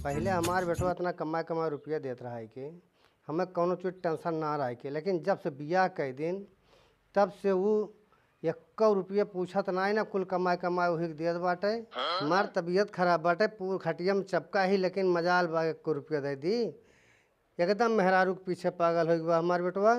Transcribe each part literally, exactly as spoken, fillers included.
पहिले हमार बेटवा इतना कमाए कमाए रुपया देत रहा है कि हमें कौनो चीज टेंशन ना रहा है कि, लेकिन जब से बियाह कइ दिन तब से ऊ एक्को रुपया पूछत ना है ना, कुल कमाए कमाए वही के देत बाटे। हमार तबीयत खराब बाटे, पूर खटिया में चपका ही, लेकिन मजाल बा एक्को रुपया दे दी। एकदम मेहरारू के पीछे पागल होइ गवा हमार बेटवा।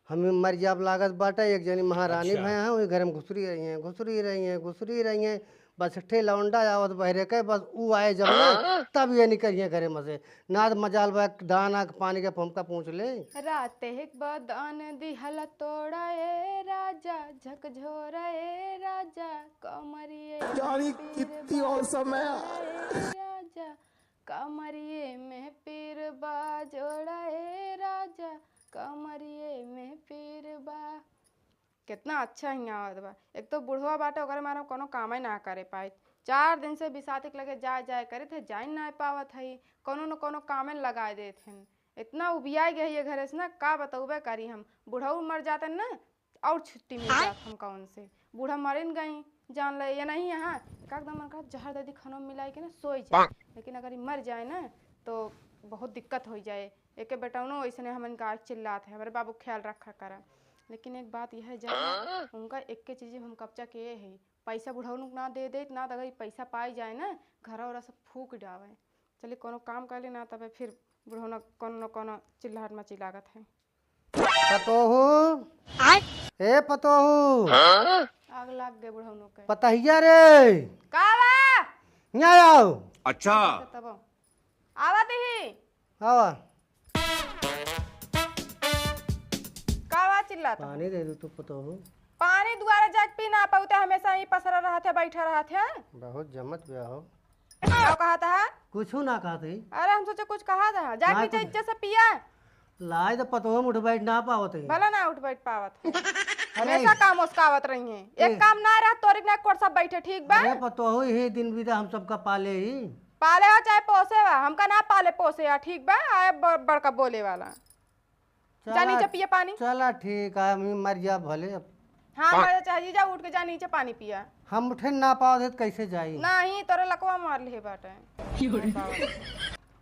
हमें मर जाब लागत बाटे। एक जनी महारानी अच्छा। भया है, वही घर में घुसरी रही हैं, घुसरी रही हैं, घुसरी रही हैं। बस ठे लौंडा आवत बहरे के, बस ऊ आए जब ना, हाँ? तब ये निकलिए घरे में से। नाद मजाल बा, दाना के पानी के हमका पूछ ले। राते एक बदन दिहल तोड़ा ए राजा, झकझोरा ए राजा, कमरिए जानी में पीर कितनी बा और समय जोड़ा ए राजा, कमरिए में पीर बा जोड़ा ए राजा, कमरिए में पीर बा। कितना अच्छा हियाँ आवत बा। एक तो बुढ़वा बाटे, ओकरे मारे हम कोनो कामे ना करे पाइत। चार दिन से बिसाती के लगे जाए जाए करित है, जाइन ना पावत है, कोनो न कोनो कामे लगाए देत हैं। इतना उबियाई गई ये घरे से ना, का बतौबे करी हम। बुढ़ऊ मर जाते ना, और छुट्टी मिल जात हमका उनसे। बूढ़ा मरिन गई, जान ले, ये नहीं यहाँ, एकदम मन का जहर दे दी, खानों में मिलाई के ना सोई जाए। लेकिन अगर ये मर जाए ना, तो बहुत दिक्कत हो जाए। एके बेटौनो ऐसने हमन का चिल्लात है, हमरे बाबू ख्याल रखा करा। लेकिन एक बात यह है, जब ना उनका एक के चीज हम कब्जा किए है, पैसा बुढ़ौनु के ना दे दे, ना तो अगर ये पैसा पाई जाए ना, घर और सब फूक डावे। चलिए कोनो काम कर ले ना, तबे फिर बुढ़ौना कोनो न कोनो चिल्लाहट मची लागत है। पतोहू, आय? ए पतोहू, आग लाग गए बुढ़ौनु के। पतहिया रे, का बा? यहाँ आओ। अच्छा। तब आवत ही। आवा। का बा चिल्लात? पानी दे दू तू पतोहू। पानी दुआरे जाके पी ना पाउते, हमेशा ही पसरा रहत है, बैठा रहत है। बहुत जमत बा हो। का कहत है? कुछ ना कहत ही। अरे हम सोचे कुछ कहत है, जाके ना नीचे कुछ। इज्जत से पिया। लाए तो पतोहू उठ बैठ ना पावत है। भला ना उठ बैठ पावत है। अरे। हमेशा काम उसकावत रही है। एक ए। काम ना रह तोरे ना कोट सब बैठे, ठीक बा? अरे पतोहू ही दिन बीता हम सबका पाले ही। पाले हो चाहे पोसे हो, हमका ना पाले पोसे हो, ठीक बा? आए ब-, बड़का बोले वाला। जा चला, नीचे पिए पानी। चला ठीक है, हम ही मर जा भले। हाँ, मर जा चाहे जी, जा उठ के जा नीचे पानी पिया। हम उठे ना पावत है तो कैसे जाई? नहीं, तोरे लकवा मार लिहे बाटे।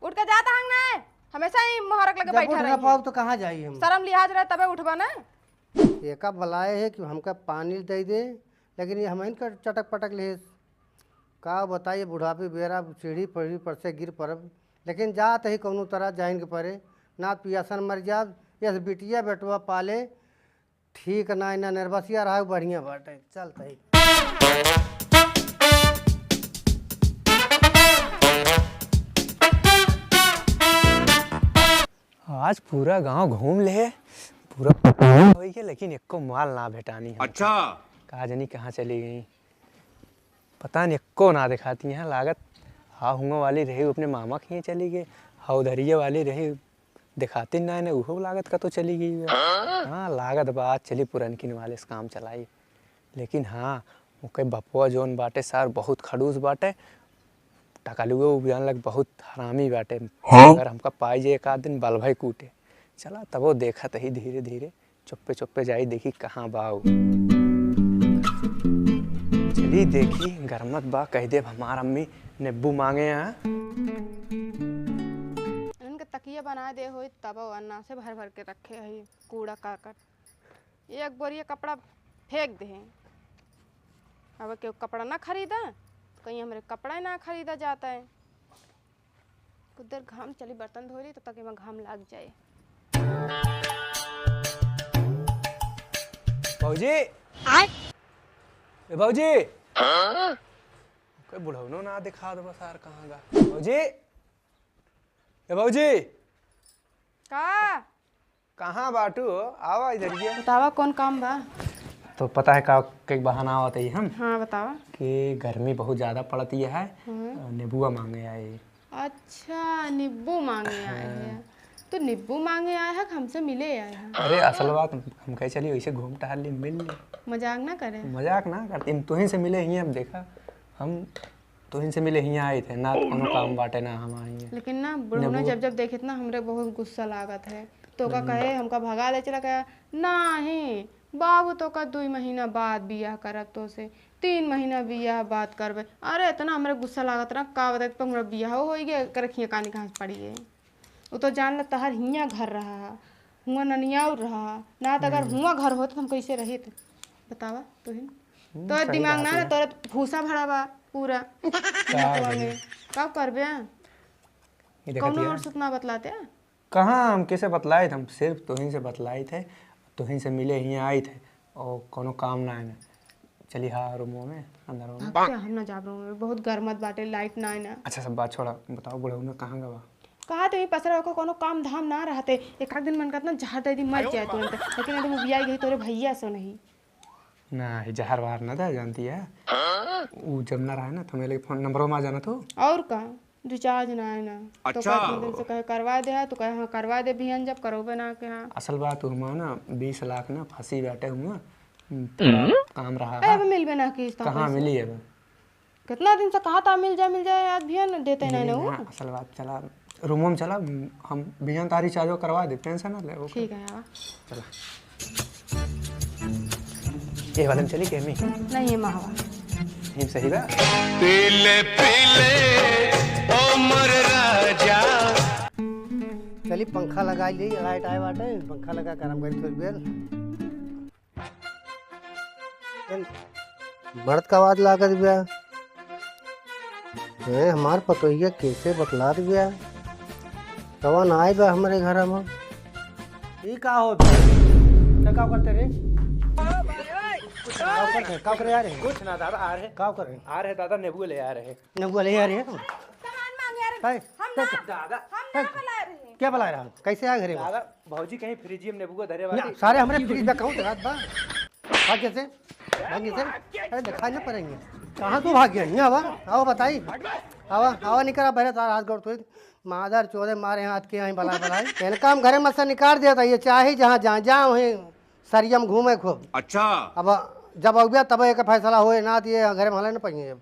उठ के जाता हंग ना, हमेशा ही मोहरक लगे जब बैठा उठ ना रही। पाओ तो कहाँ जाई हम? शर्म लिहाज रहे तबे उठबा ना। एका बुलाए है कि हमका पानी दे दे, लेकिन ये हमहिन का चटक पटक ले। का बताइए, बुढ़ापी बेरा सीढ़ी पढ़ी पर से गिर पड़ब, लेकिन जात ही कौनो तरह जाइन के परे, ना पियासन मर जाब। यस बिटिया बेटवा पाले ठीक ना, ना नरबसिया रहा, बढ़िया बाटे, चलत ही। आज पूरा गांव घूम ले, पूरा होई के, लेकिन एको माल ना भेटानी हमका। अच्छा। का जानी कहाँ चली गई, पता नहीं, एको ना देखाती हैं। लागत हा हुआ वाली रही, अपने मामा के यहाँ चली गई, हा उधरिया वाली रही, देखाती ना, ना उहो लागत कतो चली गई बा। हाँ, लागत बा आज चली पुरनकिन वाले से काम चलाई। लेकिन हाँ, ओके बपुआ जौन बाटे सार बहुत खड़ूस बाटे, टकलुए उ जान लग बहुत हरामी बाटे। हाँ? अगर हमका पाई जे एक आध दिन बल भाई कूटे। चला तबो देखत ही धीरे धीरे, चुप्पे चुप्पे जाई देखी कहाँ बा उ। चली देखी गरमत बा, कह देब हमार अम्मी नींबू मांगे आ। इनके तकिया बनाए दे होई तबो अन्ना से भर भर के रखे है कूड़ा करकट। एक बोरिया कपड़ा फेंक दे। अब केहू कपड़ा ना खरीदा, कहीं हमरे कपड़ा ही ना खरीदा जाता है। कुछ देर घाम चली, बर्तन धो ली, तब तक एमा घाम लाग जाए। भौजी। आय? ए भौजी। हाँ? कोई बुढ़ौनो ना दिखा दो बस यार, कहाँ गा? भौजी। ए भौजी। का? कहाँ बाटू हो? आवा इधर ये। बतावा, कौन काम बा? तो पता है का, के बहाना आवत है हम? हाँ, बतावा। कि गर्मी बहुत ज्यादा पड़ती है, हाँ। नेबुआ मांगे आए। अच्छा, नींबू मांगे आए हाँ। हैं। तो नींबू मांगे आए हैं कि हमसे मिले आए हैं? अरे, असल बात, हम कहे चली वैसे घूम टहल ली, मिल ली। मजाक ना करे। मजाक ना करती, हम तुहीं से मिले ही हैं, अब देखा, हम तुहिन से मिले हियाँ आइत है, ना तो कोनो काम बाटे, ना हम आई हैं। लेकिन ना, बुढ़ऊ ने नेबुआ जब जब देखित ना, हमरे बहुत गुस्सा लागत है। तो का हम्म। कहे, हमका भगा ले चला गया। नाही, बाबू तो का दुई महीना बाद बियाह करब तो से। तीन महीना बियाह बाद करबे। अरे, इतना हमरे गुस्सा लागत रहा, का बताई, तो हमरा बियाह होइ गया, एकर खिया कानी कहाँ से पड़ी है। वो तो जान ल, तहर हियाँ घर रहा है, हुआँ ननियाउर रहा, ना तो अगर हम्म। हुआँ घर होत, तो हम कैसे रहित? बतावा, तोहिन। हम्म, तो सही दिमाग बात ना, है। तोरे भूसा भरा बा पूरा। का मुखवा करी? में। का करबे? ये देखत कौनो हिया? और सुत ना बतलाते? कहाँ हम कैसे बतलाइत, हम सिर्फ तोहिन से बतलाइत है, तोहिन से मिले हियाँ आइत है, और कौनो काम ना है ना। चली हाँ, रूमवा में, अंदर में। भाग के हम ना जाब रूम में, बहुत गरमत बाटे, लाइट ना है ना। अच्छा, सब बात छोड़ा, बताओ, बुढ़ऊ ना कहाँ गवा? कहा तो ही पसरा ओकर कोनो काम धाम ना रहते, एक आध दिन मन करत ना जहर दे दी, मर जाए तुरंत, लेकिन अरे वो बियाई गई तोरे भैया से नहीं। ना, ये जहर वहर ना दे, जानती है? ऊ जब ना रहे ना, तो मेरे फोन नंबरों में आ जाना तो। और का? रिचार्ज ना है ना। तो अच्छा। कहे तीन दिन से कहे करवा दे है, तो कहे हाँ करवा दे बिहान जब करोबे ना के हाँ। असल बात हुआ ना, बीस लाख ना फंसी बैठे हुआ, हम्म, थोड़ा काम रहा ए, है। अब मिलबे ना किस तो कहाँ पैसे। मिली है? कितना दिन से कहा था मिल जाए, मिल जाए, आज बिहान देते नहीं ना मिली वो। ना, असल बात चला, रूमों में चला, हम बिहान तारी चार्ज करवा दे, टेंशन ना ले, ओके। ठीक है, आवा। चला। ये वाले में चली के हमी? नहीं, ये महवा। ये सही बा? पीले पीले ओ मोर राजा। चली पंखा लगा ले, लाइट आए बाटे, पंखा लगा गरम करी थोड़ी देर। मर्द का आवाज लागत बा। ए, हमार पतोहिया कैसे बतलात बा? कवन आए बा हमरे घर में? ई का होत बा? का, का करते रे? का करते? का करे आ रहे? कुछ ना दादा, आ रहे। का करे? आ रहे दादा, नेबुआ ले आ रहे। नेबुआ ले आ रहे? सामान मांगे आ रहे। है? हम ना, दादा। हम ना बुला रहे। क्या बुला रहा? कैसे आ घरे में? दादा, भौजी कहीं फ्रिज में नेबुआ धरे ना, बाटी। सारे हमरे फ्रिज में कहूँ रात बा। भाग यहाँ से, भाग यहाँ से। अरे दिखाई ना पड़ेंगे। कहाँ तू भाग गया? यहाँ आवा, आवा बताई। आवा, आवा निकल, अब बहरे तार हाथ गोड़ तोड़। मादर चोदे मारे हाथ के यहाँ बला बलाई। इनका हम घरे में से निकाल दिया था, ये चाहे जहाँ जहाँ जाओ वहीं सरिया में घूमे खूब। अच्छा। अब जब अउबे तब एक फैसला होए ना, तो ये घरे में हले न पाइए अब।